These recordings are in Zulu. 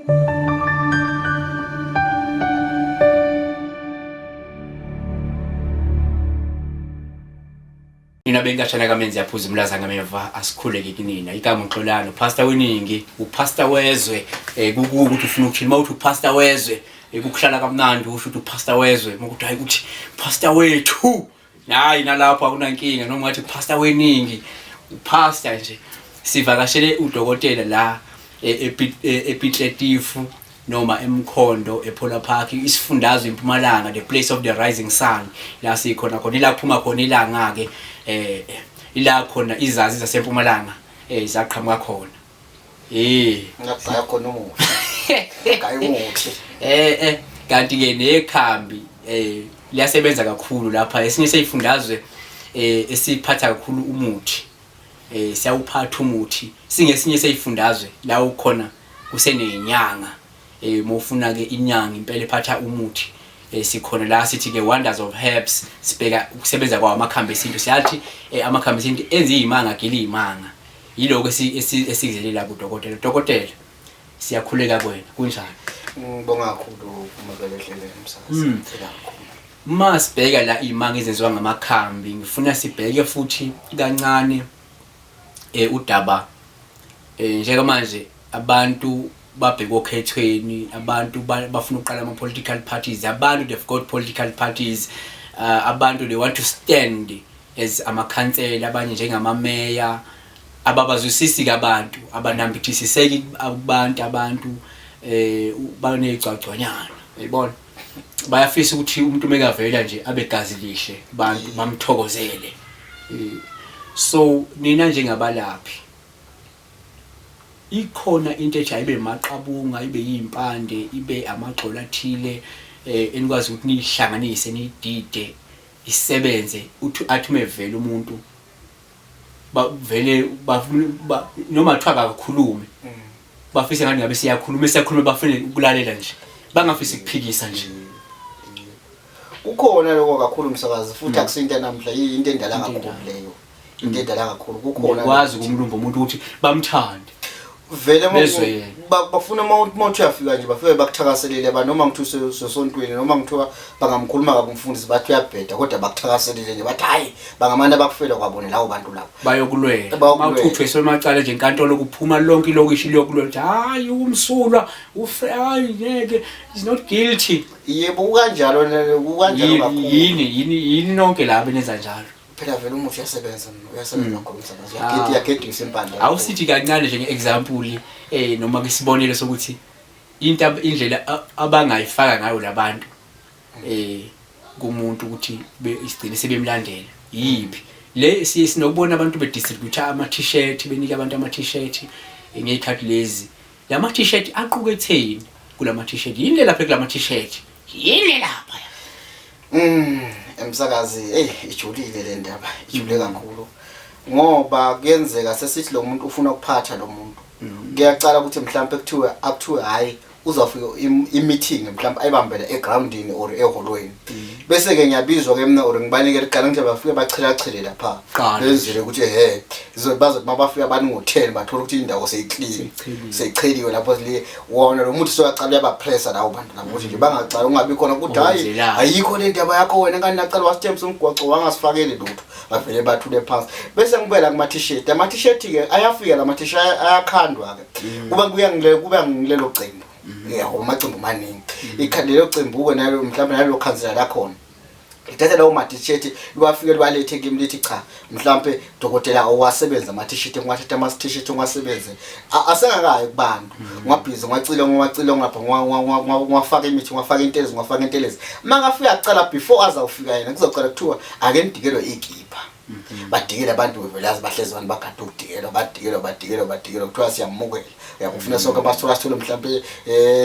Nina benkashana kamenzi yaphuza umlaza ngameva, asikhuleke kinina. Igama uXolani, upastor weningi, upastor wezwe. Kukuwe ukuthi ufuna ukuthini. Uma uthi upastor wezwe, kukuhlala kamnandi, usho ukuthi upastor wezwe. Uma ukuthi hayi ukuthi pastor wethu, hayi nalapho akunankinga. Noma ungathi pastor weningi, upastor nje. Sivakashele udokotela la ePiet Retief noma eMkhondo, ePhola Park, isifundazwe iMpumalanga, the place of the rising sun, la sikhona khona, ila kuphuma khona ilanga ke, ila khona izazi zaseMpumalanga zaqhamuka khona. Ngakugaya khona umuthi. Ngagaya umuthi. Kanti ke nekhambi liyasebenza kakhulu lapha. Esinye seyifundazwe esiphatha kakhulu umuthi. Siyawuphatha umuthi. Singesinye seyifundazwe la ukhona kusenenyanga. Mawufuna ke inyanga impela ephatha umuthi, sikhona la, sithi ke Wonders of Herbs. Sibheka ukusebenza kwawo amakhambi esintu. Siyathi amakhambi esintu enza izimanga, agila izimanga. Yiloko esikuzele la kudokotela. Dokotela, siyakhuleka kuwena, kunjani? Ngibonga kakhulu kumabelehlele umsakazi. Ngicela kakhulu. Uma sibheka la izimanga ezenziwa ngamakhambi, ngifuna sibheke futhi kancane udaba, njengamanje abantu babheke okhethweni, abantu bafuna ukuqala ama political parties, abantu they've got political parties, abantu they want to stand as amakhansela, abanye njengamameya. Ababazwisisi ke abantu, abanambithisiseki abantu, abantu banezigcwagcwanyana, uyayibona, bayafisa ukuthi umuntu mekavela nje abe gazi lihle, abantu bamthokozele. So nina njengabalaphi, ikhona into ethi ayibe maqabunga, ibe yimpande, ibe amagxolo athile, enikwazi ukuthi niyihlanganise, niyidide, isebenze, uthi athi mevela umuntu bavele noma kuthiwa akakhulume, bafise ngathi ngabe siyakhuluma, siyakhuluma, bafune ukulalela nje, bangafisi ukuphikisa nje. Kukhona lokho kakhulu umsakazi, futhi akusinto namhla, into endala kakhulu leyo, into endala kakhulu kukhona. Ngikwazi ukumlumba umuntu ukuthi bamthande. Vele Bezwe yena. Bafuna uma uthi uyafika nje bafike bakuthakaselele ba, noma ngithi usesontweni, noma ngithiwa bangamkhuluma kabi umfundisi bathi uyabheda, kodwa bakuthakaselele nje, bathi hayi bangamane bakufela kwabona lawo bantu labo. Bayokulwela. Bayokulwela. Mawuthi uthweswe emacala nje enkantolo, kuphuma lonke ilokishi liyokulwela ukuthi hayi umsulwa, ufe, hayi ngeke, is not guilty. Yebo, kukanjalo, kukanjalo kakhulu. Yini nonke laba enenza njalo? Phela vele umuthi uyasebenza, uyasebenza kakhulu umsebenzi. Uyagedisa impande. Awusithi kancane nje nge-example, noma isibonelo sokuthi into indlela abangayifaka ngayo labantu kumuntu ukuthi isigcine sebemlandela yiphi le. Sinokubona abantu bedistribute ama t-shirt, benika abantu ama t-shirt ngezikhathi lezi. Lama t-shirt aquketheni kulama t-shirt? Yini le lapha kulama t-shirt? Yini lapha? Emsakazi, hey, ijulile le ndaba, ijule kakhulu. Ngoba kuyenzeka sesithi lo muntu ufuna ukuphatha lo muntu. Kuyacala ukuthi mhlawumbe kuthiwe akuthiwe hayi uzofika i-meeting mhlawumbe ayibambele egroundini or eholweni. Bese ke ngiyabizwa ke mina or ngibanikele iqala, ngithi bafike bachela chele lapha. Qala. Benzile ukuthi ehe bazothi mabafika abantu ngo-10 bathola ukuthi indawo seyiclean. Seyicheliwe. Seyicheliwe lapho le wona lo muthi soyacala uyabapressa lawo bantu labo ukuthi nje bangacala ungabi khona ukuthi hayi Uwenzelani? Ayikho le ndaba yakho wena, ngani nacala wasithembisa umgwaco wangasifakeli lutho, bavele bathule phansi. Bese ngibuyela kuma t-shirt, ama t-shirt ke ayafika la ma t-shirt, ayakhandwa ke, kuba kuya ngile kuba ngilelo cembu, yabo, amacembu maningi, ikhandi lelo cembu ke nalo mhlawumbe nalo khansela lakhona lithathe lawo ma t-shirt, liwafike liwalethe kimi, lithi cha, mhlambe dokotela awasebenza ama t-shirt, ngiwathatha ama t-shirt ngiwasebenze. Asengakayi kubantu, ngiwabhizi, ngiwacile, ngiwacile ngapha, ngiwafaka imithi, ngiwafaka intelezi, ngiwafaka intelezi. Makafika kucala, before azawufika yena, kuzocala kuthiwa ake nidikelwe ikipa, badikele abantu vele, bahlezi abantu bagade ukudikelwa, badikelwa, badikelwa, badikelwa, kuthiwa siyamukela, uyakufuna sonke basithola, sithole mhlawumbe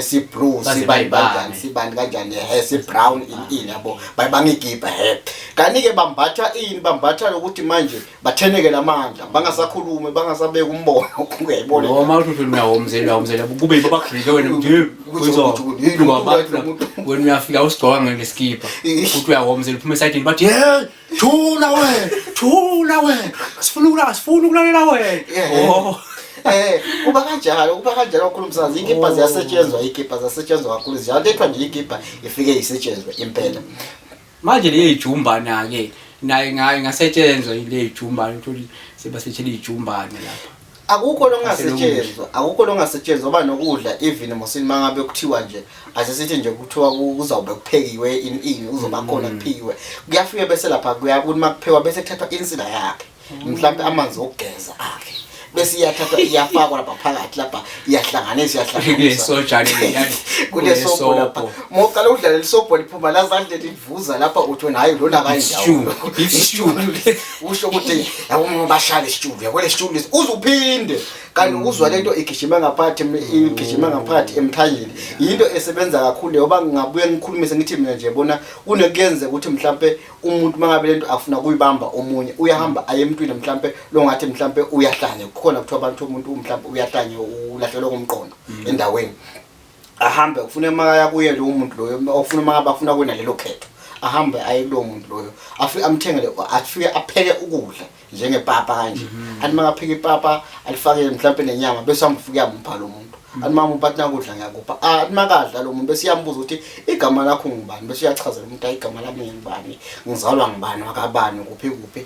si blue, Baze sibani bayibane. kanjani, sibani kanjani, he, si brown, in in yabo, bayibanga ikipa, he. Kanti ke bambatha ini? Bambatha lokuthi manje batheneke lamandla, bangasakhulumi, bangasabeka umbono, uyayibona. Noma uthi uyahomzela, uyahomzela, kube yibo bakugxile wena nje. Ukuthi yini Abantu umuntu? Wena uyafika usigqoka ngeskipa, uthi uyahomzela, uphuma esayidini, bathi hey, thula wena, thula wena, sifuna ukulalela, sifuna ukulalela wena. Oh. Kuba kanjalo, kuba kanjalo kakhulu msazi. Ikipa ziyasetshenzwa, ikipa ziyasetshenzwa kakhulu. Ziyalethwa nje ikipa ifike isetshenzwe impela. Manje le jumbana ke naye ngaye ngasetshenzwa ile jumbana, utholi sebasetshela ijumbane lapha. Akukho longasetshenzwa, akukho longasetshenzwa oba nokudla even mosini mangabe kuthiwa nje asesithi nje kuthiwa kuzawube kuphekiwe ini ini uzoba khona kuphiwe. Kuyafika bese lapha kuyakuthi makuphekwa bese kuthathwa insila yakhe. Mhlawumbe amanzi okugeza akhe. Bese iyathathwa iyafakwa lapha phakathi lapha iyahlanganiswa iyahlanganiswa. Kulesoja leyani. Kule sobho lapha. Mawuqala udlala lisobho liphuma la zandleni livuza lapha uthi wena hayi lona Stew, beef stew. Usho ukuthi yabo bashaya isitshulo yabo lesitshulo lesi uzuphinde kanti uzwa lento igijima ngaphakathi igijima ngaphakathi emthanyeni. Yinto esebenza kakhulu leyo ngoba ngingabuye ngikhulumise ngithi mina nje bona kunekuyenzeka ukuthi mhlambe umuntu mangabe lento afuna kuyibamba omunye uyahamba aye emntwini mhlambe longathi mhlambe uyahlanya kukhona kuthiwa abantu umuntu mhlambe uyahlanya ulahlelwe ngomqondo endaweni ahambe ufuna makaya kuye lo muntu loyo ofuna makaba afuna kuwina lelo khetho ahambe aye kulowo muntu loyo afike amthengele afike apheke ukudla njengepapa kanje athi makapheka ipapa alifake mhlawumbe nenyama bese hamba ufike uyamupha lo muntu athi mamupha athi nakudla ngiyakupha athi makadla lo muntu bese uyambuza ukuthi igama lakho ngubani bese uyachazela umuntu ayi igama lami ngubani ngizalwa ngubani wakabani kuphi kuphi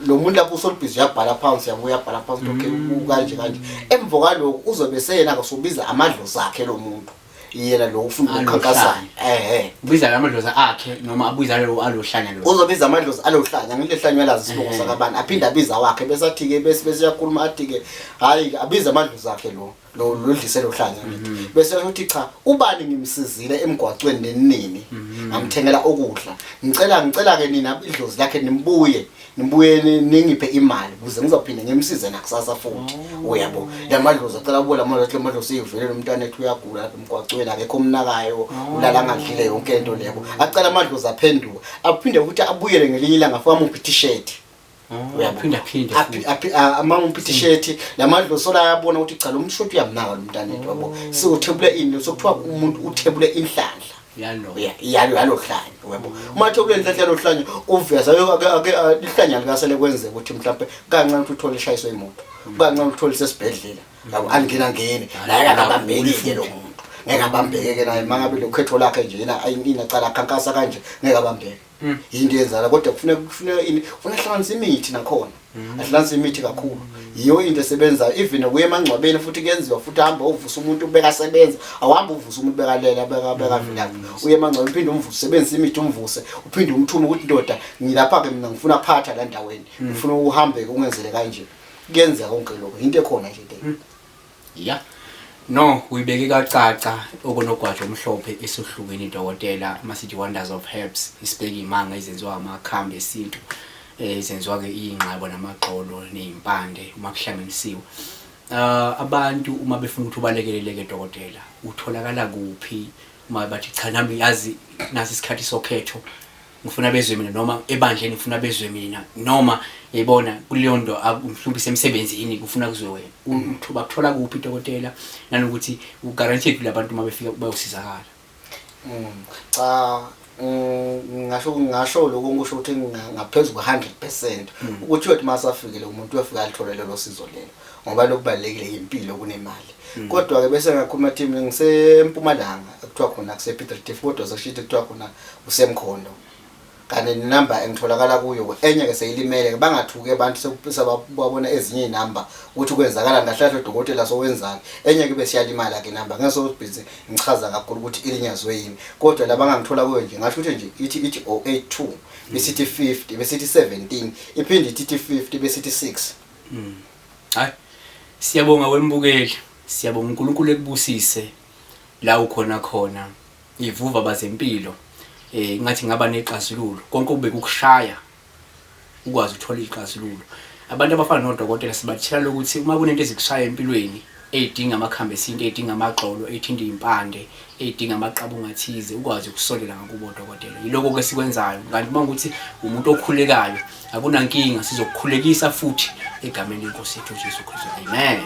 lo muntu lapho usolubhizi uyabhala phansi yabo uyabhala phansi okay kanje kanje emva kwalokho uzobe seyena ke amadlozi akhe lo muntu yena lo ufuna ukukhankasa ehe ubiza amadlozi akhe noma abuza lo alohlanya lo uzobiza amadlozi alohlanya ngilehlanywa lazi isibongo sakabani aphinde abiza wakhe bese athi ke bese bese uyakhuluma athi ke hayi abiza amadlozi akhe lo lo lodlise lohlanya ngithi bese uthi cha ubani ngimsizile emgwaqweni nenini ngamthengela ukudla ngicela ngicela ke nina idlozi lakhe nimbuye nimbuye ningiphe imali ukuze ngizophinde ngimsize nakusasa futhi uyabo lamadlozi acela kubo lamadlozi lamadlozi ivele lo mntwana ethu uyagula lapha emgwaqweni akekho omnakayo ulala ngadlile yonke into leyo acela amadlozi aphenduka aphinde ukuthi abuyele ngelinye ilanga afike amuphe i-t-shirt. Uyaphinda phinde futhi amamuphi i-t-shirt lamadlozi sola ayabona ukuthi cha lo mshuthi uyamnaka lo mntana ethu yabo siwuthebule ini sokuthiwa umuntu uthebule inhlanhla yalo yalo yalo hlanya uyabo uma thebule inhlanhla yalo hlanya uveza ake ihlanya likasele kwenzeka ukuthi mhlawumbe kancane ukuthi uthole ishayiswe imoto kancane uthole sesibhedlela yabo angena ngene naye akabambeki ke lo muntu ngeke abambeke ke naye mangabe lokhetho lakhe nje yena inacala akhankasa kanje ngeke abambeke yinto yenzala kodwa kufuneka kufuneka ini kufuneka hlanganisa imithi nakhona ahlanganisa imithi kakhulu yiyo into esebenzayo even kuye emangcwabeni futhi kuyenziwa futhi hamba uvusa umuntu bekasebenza awuhambe uvusa umuntu bekalela beka bekavilaphi uye emangcwabeni uphinde umvuse usebenzise imithi umvuse uphinde umthume ukuthi ndoda ngilapha ke mina ngifuna phatha la ndaweni ngifuna uhambe ungenzele kanje kuyenzeka konke lokho into ekhona nje le. Ya no uyibeke kacaca okonogwaja omhlophe esohlukweni dokotela masithi wonders of herbs isibeka imanga ezenziwa amakhambi esintu ezenziwa ke ingxabo namagxolo nezimpande uma kuhlanganisiwe. Abantu uma befuna ukuthi ubalekeleleke dokotela utholakala kuphi uma bathi cha nami yazi nasi isikhathi sokhetho ngifuna bezwe mina noma ebandleni ngifuna bezwe mina noma yayibona kuleyo nto mhlawumbe isemsebenzini kufuna kuzwe wena bakuthola kuphi dokotela nanokuthi uguaranteed labantu uma befika bayosizakala? Cha ngasho ngasho lokho ngisho ukuthi ngaphezulu kwe-100% ukuthi uyothi masafikile umuntu uyofika alithole lelo sizo lelo ngoba lokubalekile impilo kunemali. Kodwa ke bese ngakhuluma team ngisempumalanga ekuthiwa khona kuse Piet Retief kodwa sekushithi kuthiwa khona usemkhondo kanti nenamba engitholakala kuyo enye ke seyilimele ke bangathuki abantu sebabona ezinye inamba ukuthi kwenzakala kahle kahle udokotela sowenzani enye ke besiyalimala ke inamba ngeke sobhizi ngichaza kakhulu ukuthi ilinyazwe yini kodwa laba ngangithola kuyo nje ngasho ukuthi nje ithi ithi 082 besithi 50 besithi 17 iphinde ithi 50 besithi 6. Hayi siyabonga wembukeli siyabonga uNkulunkulu ekubusise la ukhona khona ivuva bazempilo ngathi ngaba nexazululo konke obeke ukushaya ukwazi ukuthola ixazululo. Abantu abafana nodokotela sibathela ukuthi uma kunento ezikushaya empilweni eyidinga amakhambi esintu eyidinga amagxolo eyithinta impande eyidinga amaqabunga athize ukwazi ukusondela ngakubo dokotela yiloko ke sikwenzayo. Kanti uma ukuthi umuntu okhulekayo akunankinga sizokukhulekisa futhi egameni lenkosi yethu Jesu Kristu. Amen.